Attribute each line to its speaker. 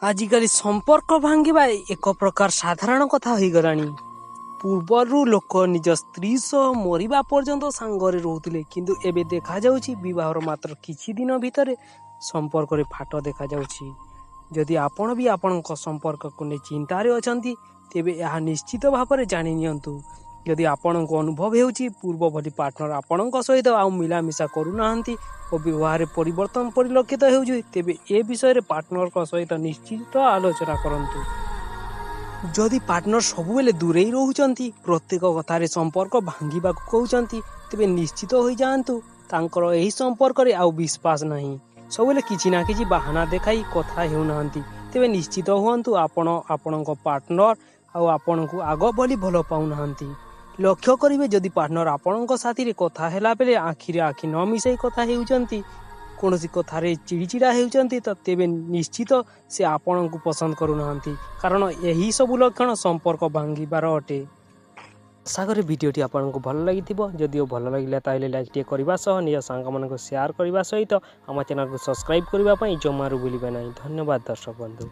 Speaker 1: ଆଜିକାଲି ସମ୍ପର୍କ ଭାଙ୍ଗିବା ଏକ ପ୍ରକାର ସାଧାରଣ କଥା ହୋଇଗଲାଣି। ପୂର୍ବରୁ ଲୋକ ନିଜ ସ୍ତ୍ରୀ ସହ ମରିବା ପର୍ଯ୍ୟନ୍ତ ସାଙ୍ଗରେ ରହୁଥିଲେ, କିନ୍ତୁ ଏବେ ଦେଖାଯାଉଛି ବିବାହର ମାତ୍ର କିଛି ଦିନ ଭିତରେ ସମ୍ପର୍କରେ ଫାଟ ଦେଖାଯାଉଛି। ଯଦି ଆପଣ ବି ଆପଣଙ୍କ ସମ୍ପର୍କକୁ ନେଇ ଚିନ୍ତାରେ ଅଛନ୍ତି, ତେବେ ଏହା ନିଶ୍ଚିତ ଭାବରେ ଜାଣି ନିଅନ୍ତୁ। ଯଦି ଆପଣଙ୍କୁ ଅନୁଭବ ହେଉଛି ପୂର୍ବ ଭଳି ପାର୍ଟନର ଆପଣଙ୍କ ସହିତ ଆଉ ମିଳାମିଶା କରୁନାହାନ୍ତି ଓ ବ୍ୟବହାରରେ ପରିବର୍ତ୍ତନ ପରିଲକ୍ଷିତ ହେଉଛି, ତେବେ ଏ ବିଷୟରେ ପାର୍ଟନରଙ୍କ ସହିତ ନିଶ୍ଚିତ ଆଲୋଚନା କରନ୍ତୁ। ଯଦି ପାର୍ଟନର ସବୁବେଳେ ଦୂରେଇ ରହୁଛନ୍ତି, ପ୍ରତ୍ୟେକ କଥାରେ ସମ୍ପର୍କ ଭାଙ୍ଗିବାକୁ କହୁଛନ୍ତି, ତେବେ ନିଶ୍ଚିତ ହୋଇଯାଆନ୍ତୁ ତାଙ୍କର ଏହି ସମ୍ପର୍କରେ ଆଉ ବିଶ୍ୱାସ ନାହିଁ। ସବୁବେଳେ କିଛି ନା କିଛି ବାହାନା ଦେଖାଇ କଥା ହେଉନାହାନ୍ତି, ତେବେ ନିଶ୍ଚିତ ହୁଅନ୍ତୁ ଆପଣ ଆପଣଙ୍କ ପାର୍ଟନର ଆଉ ଆପଣଙ୍କୁ ଆଗ ଭଳି ଭଲ ପାଉନାହାନ୍ତି। ଲକ୍ଷ୍ୟ କରିବେ, ଯଦି ପାର୍ଟନର ଆପଣଙ୍କ ସାଥିରେ କଥା ହେଲା ବେଳେ ଆଖିରେ ଆଖି ନ ମିଶାଇ କଥା ହେଉଛନ୍ତି, କୌଣସି କଥାରେ ଚିଡ଼ିଚିଡ଼ା ହେଉଛନ୍ତି, ତ ତେବେ ନିଶ୍ଚିତ ସେ ଆପଣଙ୍କୁ ପସନ୍ଦ କରୁନାହାନ୍ତି, କାରଣ ଏହି ସବୁ ଲକ୍ଷଣ ସମ୍ପର୍କ ଭାଙ୍ଗିବାର ଅଟେ। ଆଶା କରେ ଭିଡ଼ିଓଟି ଆପଣଙ୍କୁ ଭଲ ଲାଗିଥିବ। ଯଦିଓ ଭଲ ଲାଗିଲା, ତାହେଲେ ଲାଇକ୍ ଟିକେ କରିବା ସହ ନିଜ ସାଙ୍ଗମାନଙ୍କୁ ସେୟାର କରିବା ସହିତ ଆମ ଚ୍ୟାନେଲକୁ ସବସ୍କ୍ରାଇବ୍ କରିବା ପାଇଁ ଜମାରୁ ଭୁଲିବେ ନାହିଁ। ଧନ୍ୟବାଦ ଦର୍ଶକ ବନ୍ଧୁ।